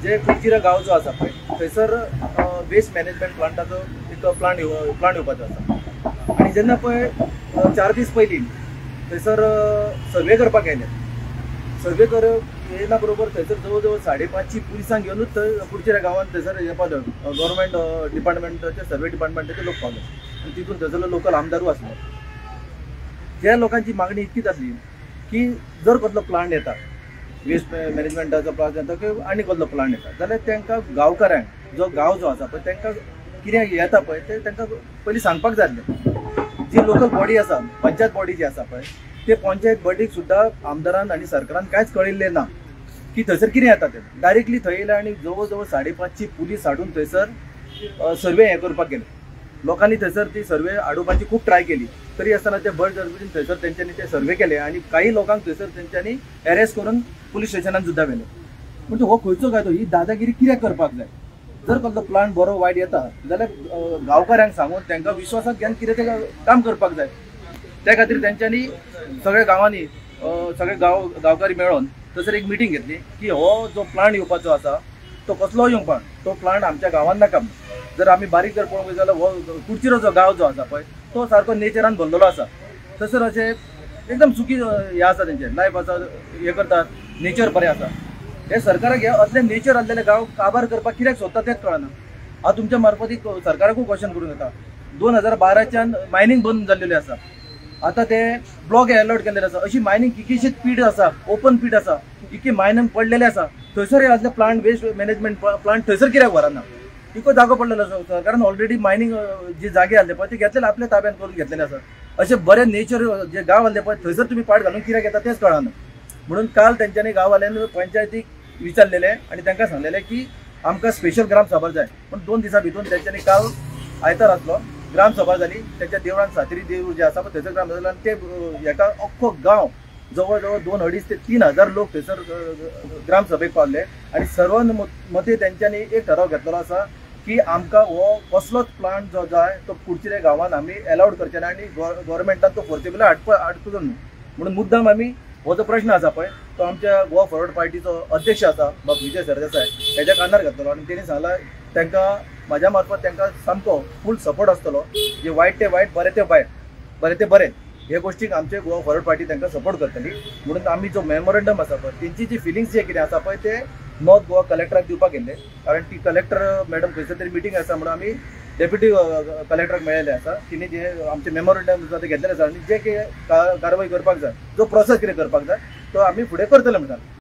जे कुडचिरा गांव जो आसा पळय थंयसर वेस्ट मॅनेजमेंट प्लांटाचो एक प्लांट येवपाचो आसा आनी जेन्ना पळय 4 दीस पयलीं थंयसर सर्वे करपाक आयले. सर्वे कर येयला बरोबर थंयसर जवळ जवळ 5:30 पुलिसांक घेवनूच थंय कुडचिरा गांवांत थंयसर हें पावले, गव्हर्मेंट डिपार्टमेंटाचे सर्वे डिपार्टमेंटाचे लोक पावले आनी तितून थंयसरलो लोकल आमदारूय आसलो. त्या लोकांची मागणी इतकीच आसली की जर कसलो प्लांट येता, वेस्ट मॅनेजमेंटाचो प्लांट येता किंवा आनी कसलो प्लांट येता जाल्यार तांकां गांवकारांक जो गांव जो आसा पळय तांकां कितें येता पळय तें तांकां पयलीं सांगपाक जाय आसलें. जी लोकल बॉडी आसा, पंचायत बॉडी जी आसा पळय ते पंचायत बॉडीक सुद्दां आमदारान आनी सरकारान कांयच कळिल्लें ना की थंयसर कितें येता तें. डायरेक्टली थंय येयले आनी जवळ जवळ 5:30 पुलीस हाडून थंयसर सर्वे हें करपाक गेले. लोकांनी थंयसर ती सर्वे हाडोवपाची खूब ट्राय केली तरी आसतना ते बळजबरीन थंयसर तेंच्यांनी ते सर्वे केले आनी काही लोकांक थंयसर तेंच्यांनी अरेस्ट करून पुलीस स्टेशनान सुद्दां व्हेले. म्हणजे हो खंयचो कायदो, ही दादागिरी कित्याक करपाक जाय? जर कसलो प्लांट बरो वायट येता जाल्यार गांवकाऱ्यांक सांगून तांकां विश्वासाक घेवन कितें तें काम करपाक जाय. त्या खातीर तेंच्यांनी सगळ्या गांवांनी सगळे गांवकारी मेळोन थंयसर एक मिटींग घेतली की हो जो प्लांट येवपाचो आसा तो कसलो येवपाक, तो प्लांट आमच्या गांवांत नाका. जर आमी बारीक जर पळोवंक जाल्यार हो कुडचिरो जो गांव जो आसा पळय तो सारको नेचरान भरलेलो आसा. थंयसर अशें एकदम सुकी हें आसा, तेंचें लायफ आसा, हें करतात, नेचर बरें आसा. हे सरकाराक हे असले नेचर आसलेले गांव काबार करपाक कित्याक सोदता तेंच कळना. हांव तुमच्या मार्फत सरकाराकूय क्वेश्चन करूंक येता. 2012च्यान मायनींग बंद जाल्लेली आसा, आतां ते ब्लॉक अलॉट केल्लेले आसा. अशी मायनींग कितलीशीच पीट आसा, ओपन पीट आसा, इतकी मायनींग पडलेले आसा. थंयसर हे असले प्लांट, वेस्ट मॅनेजमेंट प्लांट थंयसर कित्याक व्हरना? इतको जागो पडलेलो आसा. सरकारान ऑलरेडी मायनींग जे जागे आसले पळय ते घेतलेले, आपल्या ताब्यात करून घेतलेले आसा. अशे बरे नेचर जे गांव आसले पळय थंयसर तुमी पाट घालून कित्याक येता तेंच कळना. म्हणून काल तेंच्यांनी गांववाल्यांनी पंचायतीक विचारलेले आनी तांकां सांगलेलें की आमकां स्पेशल ग्रामसभा जाय. पूण 2 दिसां भितून तेंच्यांनी काल आयतार आसलो, ग्रामसभा जाली. तेंच्या देवळान सातेरी देवूळ जे आसा पळय थंयसर ग्रामसभा जाली आनी ते हेका अख्खो गांव जवळ जवळ 2-2.5 ते 3 हजार लोक थंयसर ग्रामसभेक पावले आनी सर्वानुमते तेंच्यांनी एक ठराव घेतलेलो आसा की आमकां हो कसलोच प्लांट जो जाय तो कुडचिरे गांवांत आमी एलावड करचे ना आनी गव्हर्मेंटान तो फोर्सेबली हाडचो न्हू. म्हणून मुद्दाम आमी हो जो प्रश्न आसा पळय तो आमच्या गोवा फॉरवर्ड पार्टीचो अध्यक्ष आसा बाब विजय सरदेसाय हेच्या कानार घातलो आनी तेणी सांगलां तांकां म्हाज्या मार्फत तांकां सामको फूल सपोर्ट आसतलो. जे वायट ते वायट, बरें ते वायट, बरें ते बरें, हे गोष्टीक आमचे गोवा फॉरवर्ड पार्टी तांकां सपोर्ट करतली. म्हणून आमी जो मेमोरंडम आसा पळय तेंची जी फिलिंग्स जे कितें आसा पळय ते नॉर्थ गोवा कलेक्टराक दिवपाक गेल्ले, कारण ती कलेक्टर मॅडम खंयसर तरी मिटींग आसा म्हणून आमी डेप्युटी कलेक्टराक मेळिल्ले आसा. तिणी जे आमचे मेमोरंडम आसा ते घेतलेले आसा आनी जे कितें कारवाय करपाक जाय, जो प्रोसेस कितें करपाक जाय तो आमी फुडें करतले म्हणटा.